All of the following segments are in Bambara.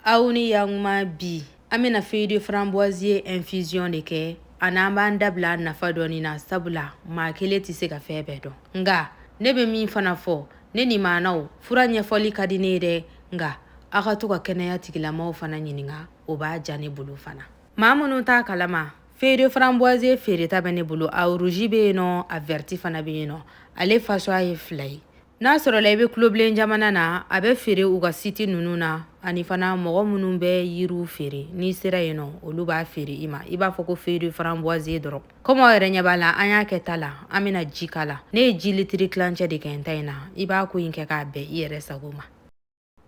Aw ni yakuma. Bi an bɛna feuille de framboisier infusion de kɛ, ani an b'an dabila nafa dɔɔni na, sabula maa kelen tɛ se ka fɛn bɛɛ dɔn. Nka ne bɛ min fana fɔ, ne ni maanaw fura ɲɛfɔli ka di ne ye dɛ, nka aw ka to ka kɛnɛya tigilamaw fana ɲininka, o b'a diya ne bolo fana. Maa minnu t'a kalama, feuille de framboisier feereta bɛ ne bolo. A rouge bɛ yen nɔ, a verte fana bɛ yen nɔ. Ale fasɔya ye fila ye. N'a sɔrɔla i bɛ kulobilen jamana na, a bɛ feere u ka site ninnu na, ani fana mɔgɔ minnu bɛ yiriw feere, n'i sera yen nɔ, olu b'a feere i ma. I b'a fɔ ko feuille de framboisier dɔrɔn. Komi aw yɛrɛ ɲɛ b'a la, an y'a kɛ ta la, an bɛna ji k'a la. Ne ye ji litiri tilancɛ de kɛ n ta in na. I b'a ko in kɛ k'a bɛn i yɛrɛ sago ma.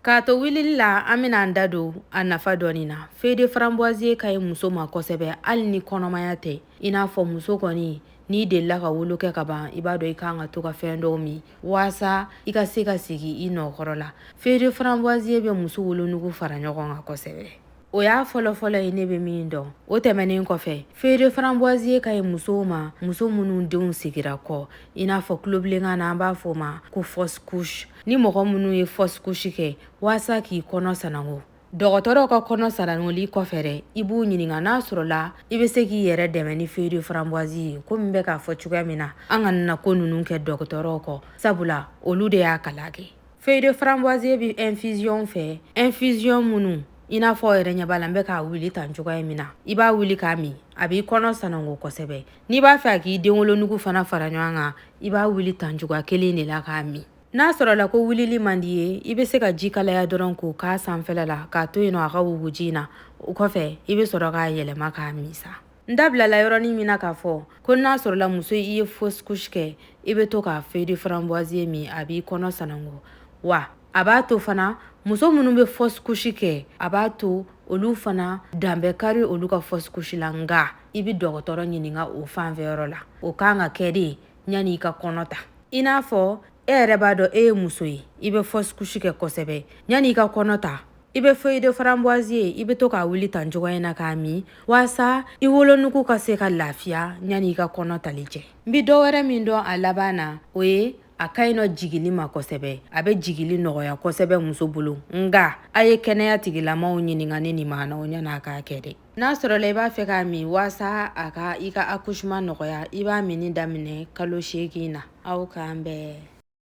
K'a to wulili la, an bɛna an da don a nafa dɔɔni na. Feuille de framboisier ka ɲi muso ma kosɛbɛ, hali ni kɔnɔmaya tɛ. I n'a fɔ muso kɔni, n'i delila ka wolo kɛ ka ban, i b'a dɔn i kan ka to ka fɛn dɔw min waasa i ka se ka sigi i nɔkɔrɔ la. Feuille de framboisier bɛ muso wolonugu fara ɲɔgɔn kan kosɛbɛ. O y'a fɔlɔfɔlɔ ye ne bɛ min dɔn. O tɛmɛnen kɔfɛ, feuille de framboisier ka ɲi musow ma, muso minnu denw sigira kɔ, i n'a fɔ kulobilenkan na an b'a fɔ o ma ko fausse couche. Ni mɔgɔ minnu ye fausse couche kɛ, waasa k'i kɔnɔ sanango, dɔgɔtɔrɔw ka kɔnɔ sanangoli kɔfɛ dɛ, i b'u ɲininka n'a sɔrɔla i bɛ se k'i yɛrɛ dɛmɛ ni feuille de framboisier ye. Komi n bɛ k'a fɔ cogoya min na, an kana na ko ninnu kɛ dɔgɔtɔrɔw kɔ, sabula olu de y'a kalan kɛ. Feuille de framboisier bɛ infusion fɛ, infusion minnu i n'a fɔ aw yɛrɛ ɲɛ b'a la, n bɛ k'a wuli tan cogoya min na. I b'a wuli k'a min, a b'i kɔnɔ sanango kosɛbɛ. N'i b'a fɛ a k'i denwolonugu fana fara ɲɔgɔn kan, i b'a wuli tan cogoya kelen de la k'a min. N'a sɔrɔla ko wulili man di ye, i bɛ se ka ji kalaya dɔrɔn k'o k'a sanfɛla la, k'a to yen nɔ a ka wugu ji in na. O kɔfɛ, i bɛ sɔrɔ k'a yɛlɛma k'a min sa. N dabilala yɔrɔnin min na k'a fɔ ko n'a sɔrɔla muso i ye fausse couche kɛ, i bɛ to ka feuille de framboisier min, a b'i kɔnɔ sanango. Wa a b'a to fana, muso minnu bɛ fausse couche kɛ, a b'a to olu fana dan bɛ kari olu ka fausse couche la. Nka i bɛ dɔgɔtɔrɔ ɲininka o fanfɛyɔrɔ la. O kan ka kɛ de yanni i ka kɔnɔ ta. I n'a fɔ e yɛrɛ b'a dɔn e ye muso ye, i bɛ fausse couche kɛ kosɛbɛ, yanni i ka kɔnɔ ta, i bɛ feuille de framboisier, i bɛ to k'a wuli tan cogoya in na k'a min, waasa i wolonugu ka se ka lafiya yanni i ka kɔnɔ tali cɛ. N bɛ dɔ wɛrɛ min dɔn a laban na, o ye a ka ɲi nɔ jigili ma kosɛbɛ. A bɛ jigili nɔgɔya kosɛbɛ muso bolo. Nka a ye kɛnɛya tigilamaw ɲininka ne ni maanaw ɲan'a k'a kɛ dɛ. N'a sɔrɔla i b'a fɛ k'a min waasa a ka i ka accouchement nɔgɔya, i b'a minni daminɛ kalo 8 na. Aw k'an bɛn.